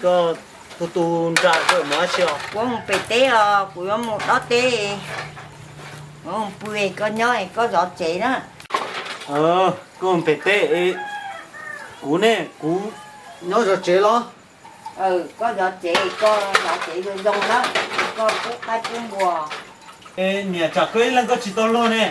Koj tu tu nra koj mus dab tsi os? Kuv mus pem teb os, kuv yuav mus dob teb. Kuv mus pw, koj nyob koj zov tsev na. Koj mus pem teb, kuv ne, kuv nyob zov tsev los? Koj zov tsev, koj zov tsev zoo zoo na, koj pub qaib pub npua. Es niam, tsam koj ib leeg koj tsis tau luag ne?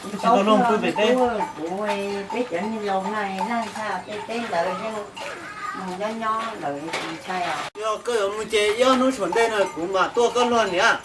Koj tsis tau luag pw pem teb? Kuv, peb cov niag laus na, neeg tshaj peb teb ntawd yeej mus nyob nyob lawm tsis ntshai os. Yog koj yuav mus ces ib ob hnub tshuav ntej no kuv mam tuaj koj luag niam.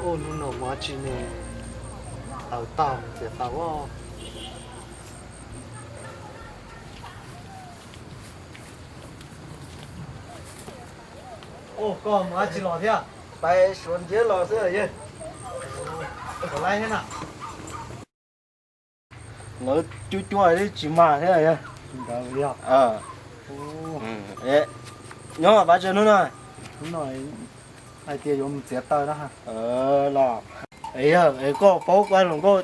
Ua hnub no mus dab tsi ne? Tawm tag mus txiav taws os. Ua koj mus dab tsi los thiab? Pais suav ntiav los xwb yog. Lawv cuab cuab tsis mag thiab yog. Nyob pab tsev hnub no. Hais tias yuav mus txiav taws na. Los, yog koj paub koj hluas nkauj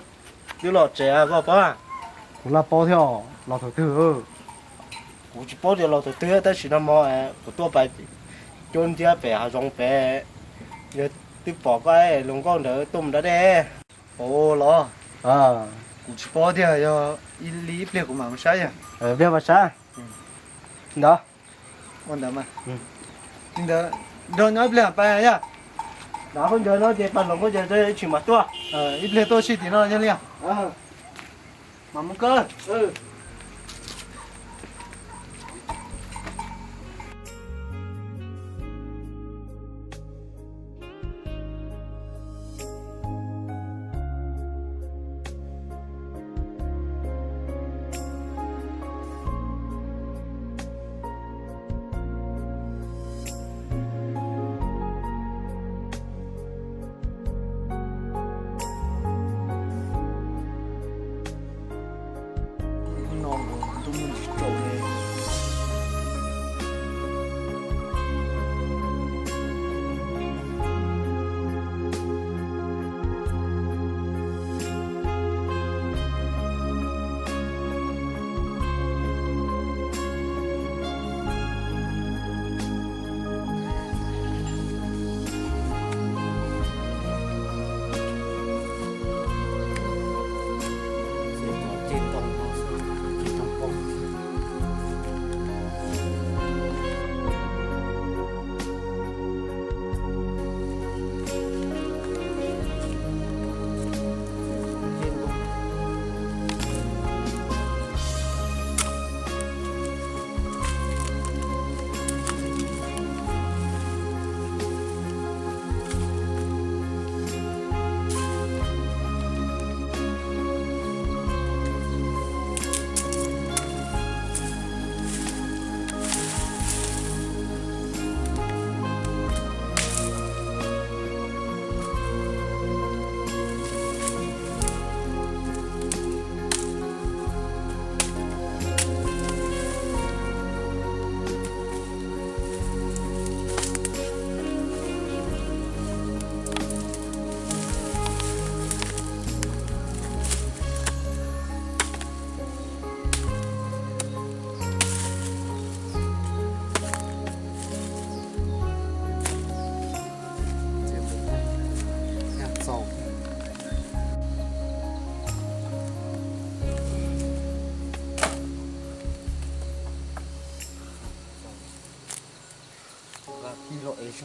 twb los tsev koj paub? Kuv laj paub thiab, los thaum twg? Kuv tsis paub tias los thaum twg tab sis nag hmo kuv tuaj pais cuab ntiab pem hav zoov pem, yog twb pom koj hluas nkauj ntawd tuaj mus da dej. Ua los, kuv tsis paub tiag, yog li ib pliag kuv mam mus saib yog. Pliag mas saib. Ntawd. Ua ntawd mas. Li ntawd, nrog nyob ib pliag pais yog. Dav khaub ncaws no ces pais hluas nkauj ces ib tsis mam tuaj. Ib pliag tuaj sij tim no yog li. Mam mus kawg. Los es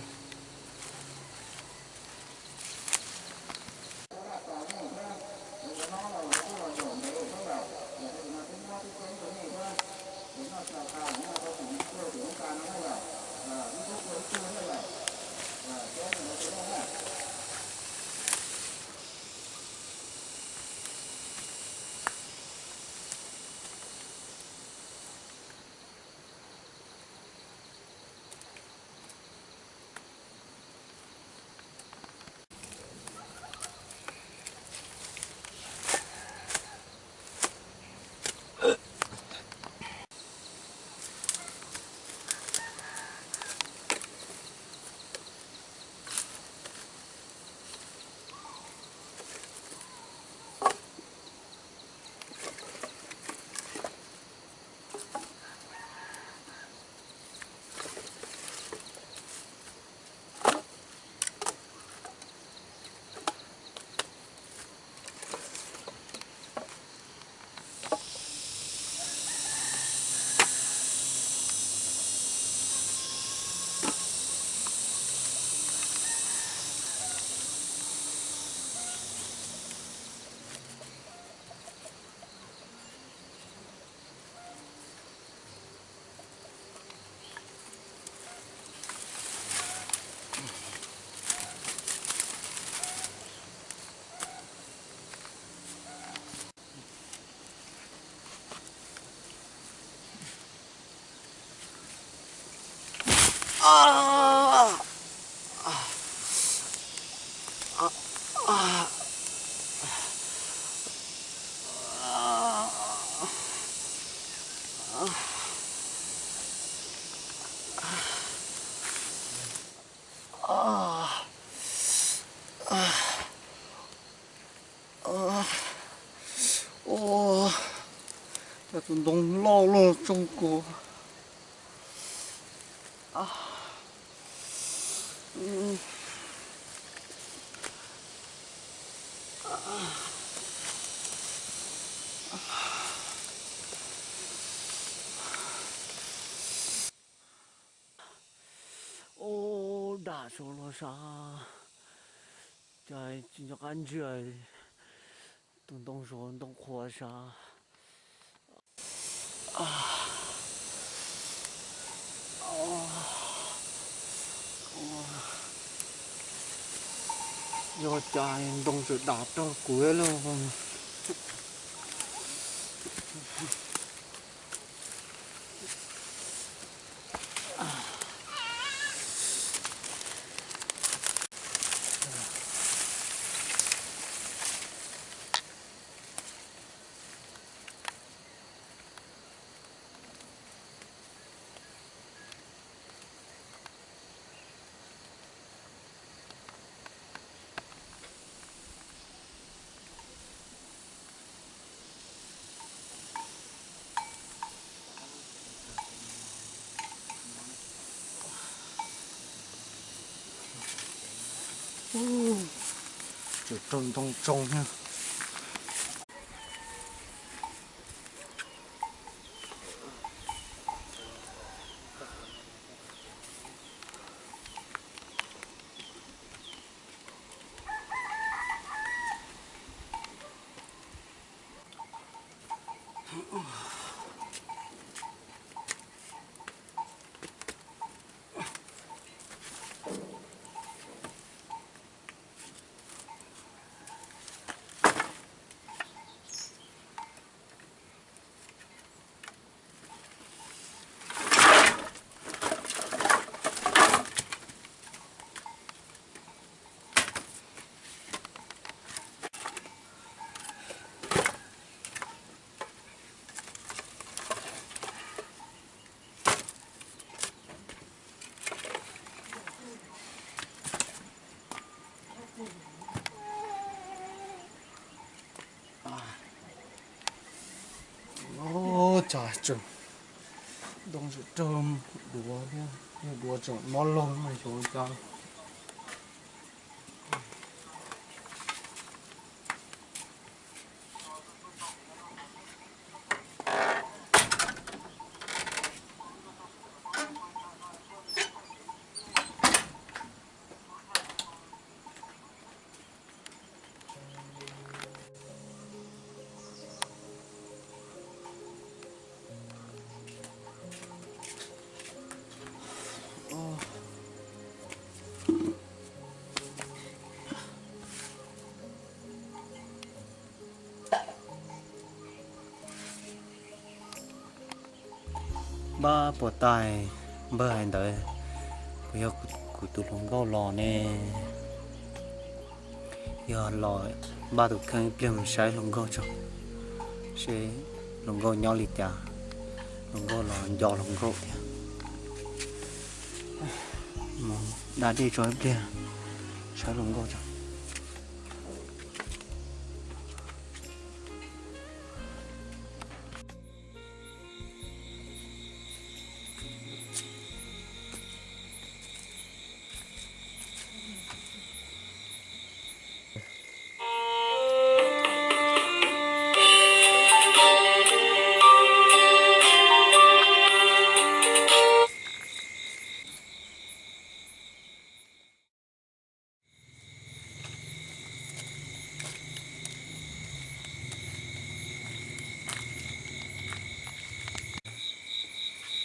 Ua cas tus ntoo loj luaj tsoo kuv. Ub, dam saud los sav, cas tsis nco qab ntsia tus ntoo saud ntoo qhuav sav. Yog cas ntoo tseem dam rau kuv lawm. Tseem raug ntoo tsoo thiab. Ub, cas tseem ntoo tseem raug duav thiab, yog duav tseem mob laug mas xyov cas. Npaj puas tau npawg hais ntawd, puas yog kuv tus hluas nkauj los ne? Yog los npaj tus kheej ib pliag mus saib hluas nkauj tso, seb hluas nkauj nyob li cas, hluas nkauj los nco hluas nkauj thiab. Mus da dej tso ib pliag saib hluas nkauj tso.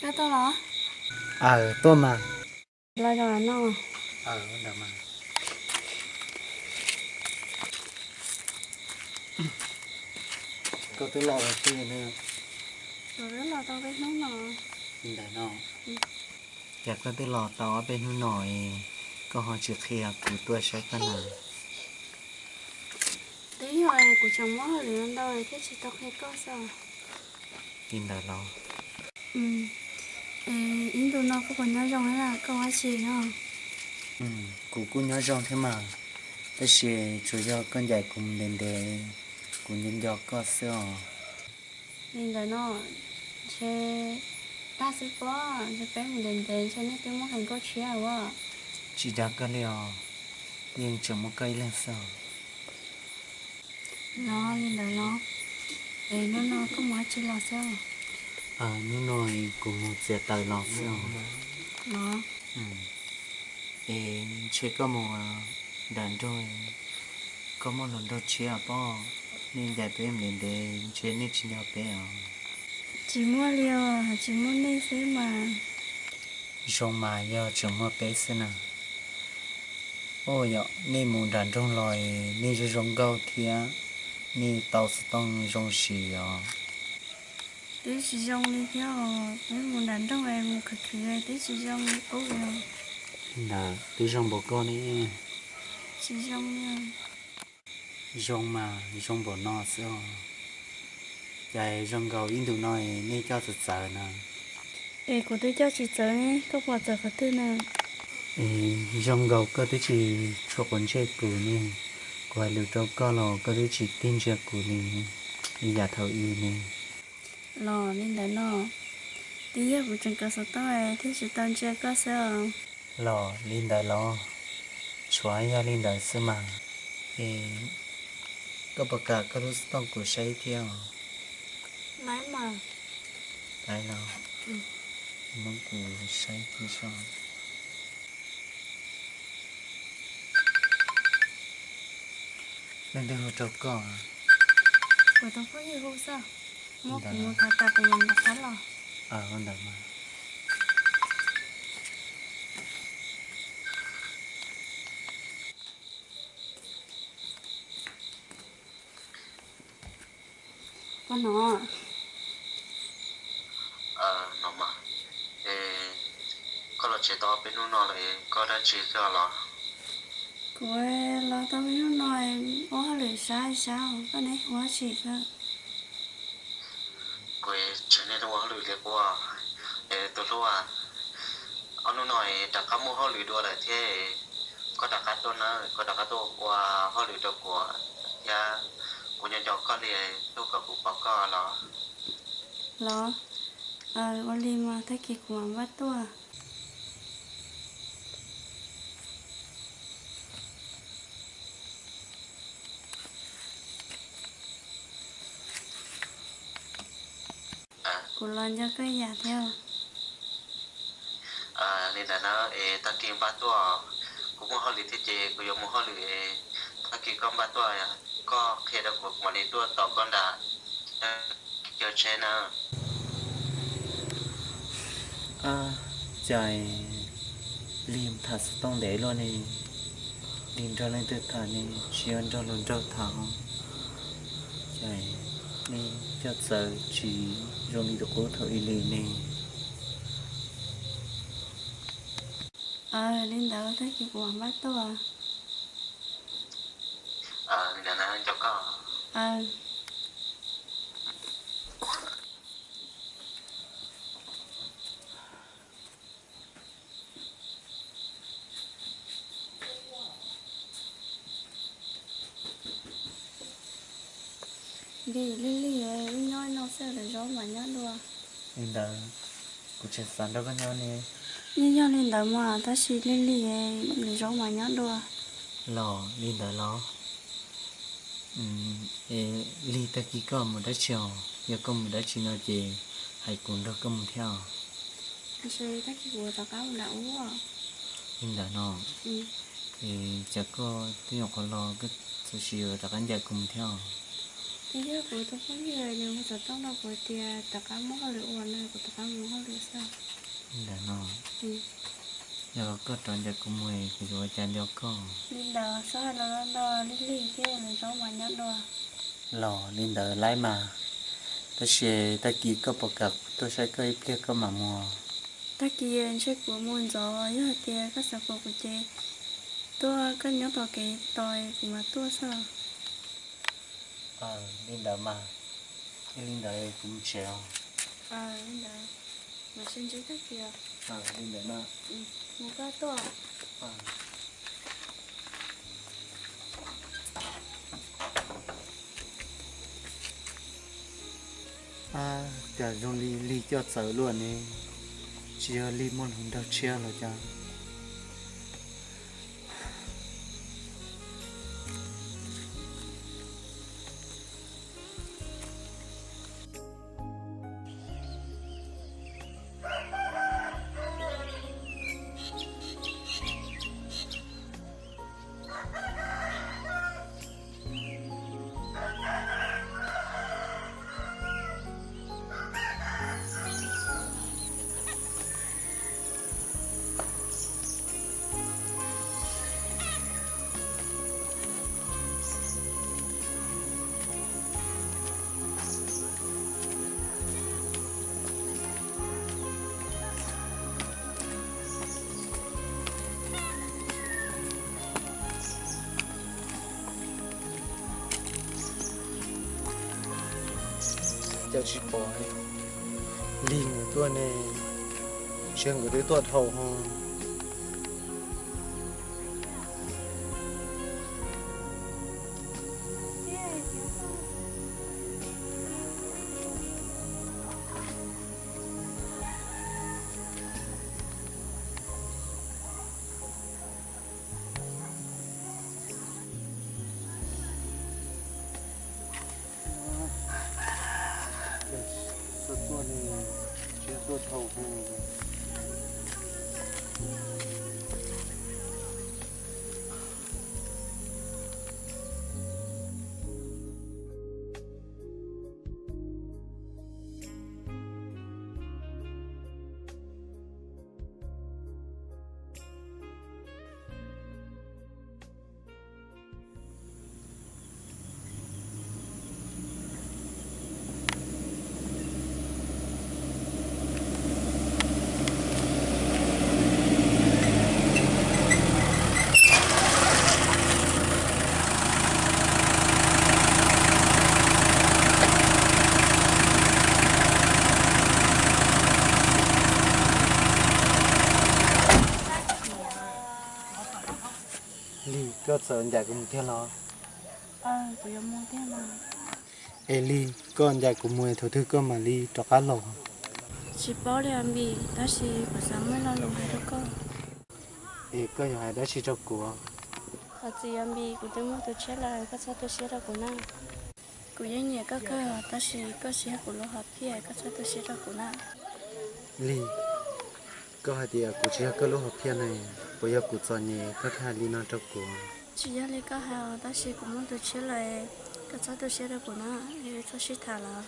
Koj tuaj los? Aws, tuaj mas. Los zoo no. Koj twb los tau peb hnub no. Ntawm no, cas koj twb los tau ob peb hnub no es koj ho tsis qhia kuv tuaj saib koj na? Twb yog kuv tseem muab hauj lwm ntau thiab tsis tau qhia koj xwb. Li ntawd los? Ib ntu no koj puas nyob zoo thiab, koj ua dab tsi no? Kuv kuj nyob zoo thiab mas, tab sis tsuas yog koj ncaim kuv mus ntev ntev, kuv nco nco koj xwb os. Li ntawd no, ntshe tag xwb pob, ntshe peb mus ntev ntev ntshe nej twb muaj hluas nkauj tshiab ua. Tsis dag koj li os, yeej tseem muaj koj ib leeg xwb os. Los li ntawd los, es hnub no koj mus dab tsi los xwb? Hnub no kuv mus txiav taws los xwb os. Los? Es ntshe koj mus nram nroog, koj muaj hluas nraug tshiab pob, nej ncaim peb ntev ntev ntshe nej tsis nco peb os. Tsis muaj li os, tsis muaj nej xwb mas. Zoo mas yog tseem muaj peb xwb na. Ua yog nej mus nram nroog los nej zoo zoo nkauj thiab, nej tau xov tooj zoo siv os. Twb tsis zoo li thiab os, peb mus nram nroog es mus khwv khwv twb tsis zoo li qub os. Ntawd twb zoo npaum koj ne. Tsis zoo li. Zoo mas zoo npaum no xwb os. Cas zoo nkaus ib ntu no nej coj txawv txawv na? Es kuv twb coj tsis txawv ne, koj pom txawv qhov twg na? Es zoo nkaus koj twb tsis tshua quav ntsej kuv ne, kuv hais lus rau koj los koj twb tsis tig ntsia kuv li, ib yam thaum ub ne. Los li ntawd no, twb yog kuv tseem kawm xov tooj thiaj tsis tau ntsia koj xwb os. Los li ntawd los? Tsuav yog li ntawd xwb mas. Es koj puas kam koj lub xov tooj kuv saib thiab os? Laib mas. Laib los? Muab kuv saib thiab soj. Leej twg hu rau koj? Kuv tus phooj ywg hu xwb. Muab kuv mus thov tas kuv mam rov qab los. Ua ntawd mas. Koj no, no mas, es koj los tsev tau peb hnub no lawm, koj dab tsi koj los? Kuv los tau peb hnub no, ua hauj lwm sab sab, koj ne ua dab tsi koj? Kuv tseem niaj hnub ua hauj lwm li kuv. Es tus hlub, ob hnub no rov qab muaj hauj lwm dua lawm thiab, koj rov qab tuaj na, koj rov qab tuaj ua hauj lwm rau kuv thiab, kuv nco nco koj li, tuaj kom kuv pom koj los. Los, ua li mas tag kis kuv mam npaj tuaj. Kuv los nco koj ib yam thiab. Li ntawd na, es tag kis npaj tuaj, kuv muaj hauj lwm thiab ces kuv yuav mus hauj lwm, tag kis koj npaj tuaj, koj qhia rau kuv, kuv mam li tuaj tos koj nram kio tsheb na. Cas Lis tham xov tooj ntev luaj ne, Lis nrog leej twg tham ne, tsis yog nrog hluas nraug tham. Cas nej coj txawv tsis zoo li tus qub thaum ub li ne? Li ntawd tag kis kuv mam npaj tuaj. Vim Lig Lig wb nyob no xwb lwm zaub mas nyob dua. Li ntawd kuv tseem xav nrog koj nyob ne. Yeej yog li ntawd mas tab sis Lig Lig lwm zaub mas nyob dua. Los li ntawd los? Lig, tag kis koj mus dab tsi os? Yog koj mus dab tsi no ces hais kuv nrog koj mus thiab os. Tag kis kuv rov qab mus nram ub. Li ntawd no, cas koj twb nyuam qhuav los koj txawm sis yuav rov qab ncaim kuv mus thiab os? Twb yog kuv tus phooj ywg nws mus xov tooj rau kuv tias rov qab muab hauj lwm ua no kuv rov qab mus hauj lwm xwb. Li ntawd no, yog koj rov ncaim kuv mus kuv yuav ua cas nco koj? Li ntawd xwb, hais los no Lig Lig thiab lwm zaub mas nyob dua. Los li ntawd laib mas, tab sis tag kis koj puas kam kuv tuaj saib koj ib pliag koj mam mus? Tag kis ntshe kuv mus ntxov, yog hais tias koj xav pom kuv ces tuaj, koj nyob tom kev tos kuv mam tuaj xwb. Li ntawd mas, li ntawd kuv mus tsev os. Li ntawd, mam sib ntsib tag kis. Li ntawd na, mus koj tuaj. Ab, cas zoo li Lig coj txawv luaj ne, tsis yog Lig muaj hluas nraug tshiab los cas? Cas tsis pom Lig nkawd tuaj ne, ntshe nkawd twb tuaj dhau ho. Tuaj ne, ntshe tuaj dhau ho. Lig, koj txawm ncaim kuv mus tiag los? Es Lig, koj ncaim kuv mus thaum twg koj mam li rov qab los? Tsis paub li os Npis, tab sis kuv xav muaj lo lus hais rau koj. Es koj yuav hais dab tsi rau kuv? Thov txim os Npis, kuv twb muaj tus tshiab lawm, koj txhob tu siab rau kuv na. Kuv yeej nyiam koj kawg, tab sis koj tsis yog kuv lub hom phiaj, koj txhob tu siab rau kuv na. Lig, koj hais tias kuv tsis yog koj lub hom phiaj ne, puas yog kuv txom nyem koj thiaj hais li no rau kuv? Tsis yog li koj hais os, tab sis kuv muaj tus tshiab lawm, koj txhob tu siab rau kuv na, es wb txhob sib tham lawm.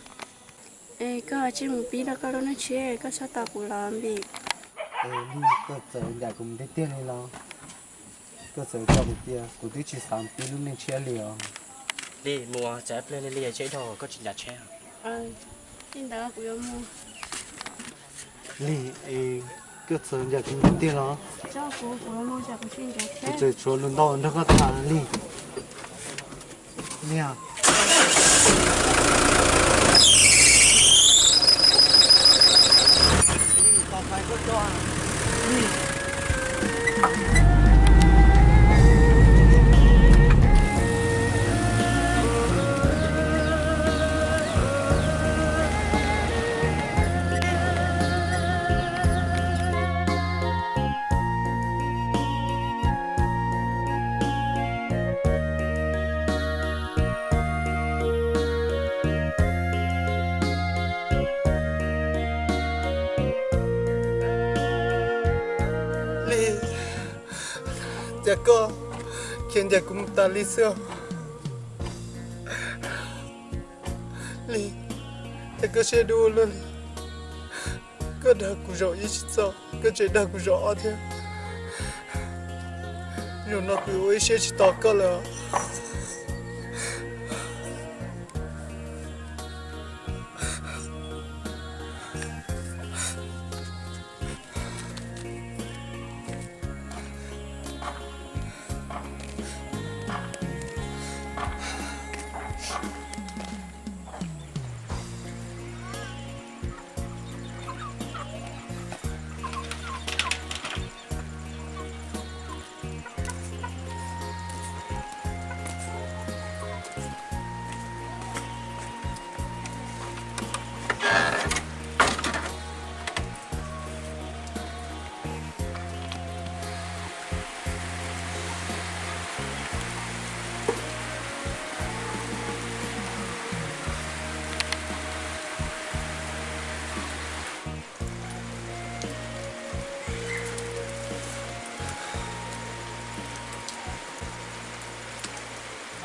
Es koj tsis mus pib rau koj lub neej tshiab, koj txhob tos kuv los Npis. Es Lig, koj txawm ncaim kuv mus tiag tiag li los? Koj txawm tso kuv cia, kuv twb tsis xav pib lub neej tshiab li os. Lig, mus tsam ib pliag Lig Lig tseb dhau koj tsis ncav tsheb. Li ntawd kuv yuav mus. Lig, es Koj txawm ncaim kuv mus tiag los? Kuv tseem tshuav lus ntau nrog koj tham li. Lig, cas koj khiav ncaim kuv mus tas li xwb? Lig, cas koj siab dub luaj li. Koj dag kuv zaum ib tsis txog, koj tseem dag kuv zaum ob thiab. Zaum no kuv ua ib siab tsis tos koj lawm.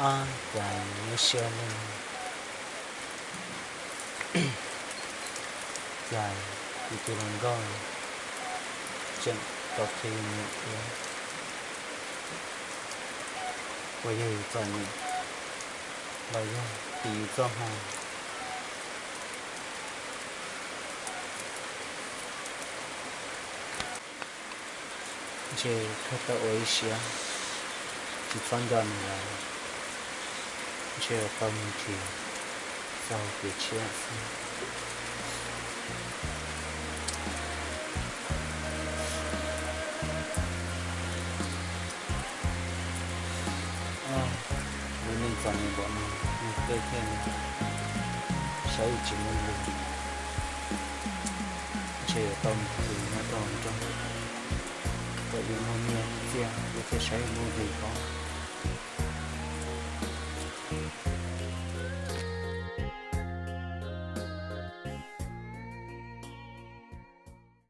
Ab, cas nyuaj siab ne. Cas kuv tus hluas nkauj tseem tau qhia niam tias puas yog yus txom nyem los yog tim yus txoj hmoo. Ntshe kawg tau ua ib siab tsis txhob nco nws lawm. Ntshe yuav tau mus nrhiav txog kev tshiab xwb. Lub neej txom nyem npaum no, yus tej thiaj saib tsis muaj lus. Ntshe yuav tau mus hu nyob rau nroog, kom yus muaj nyiaj muaj txiaj yus thiaj saib muaj lus os.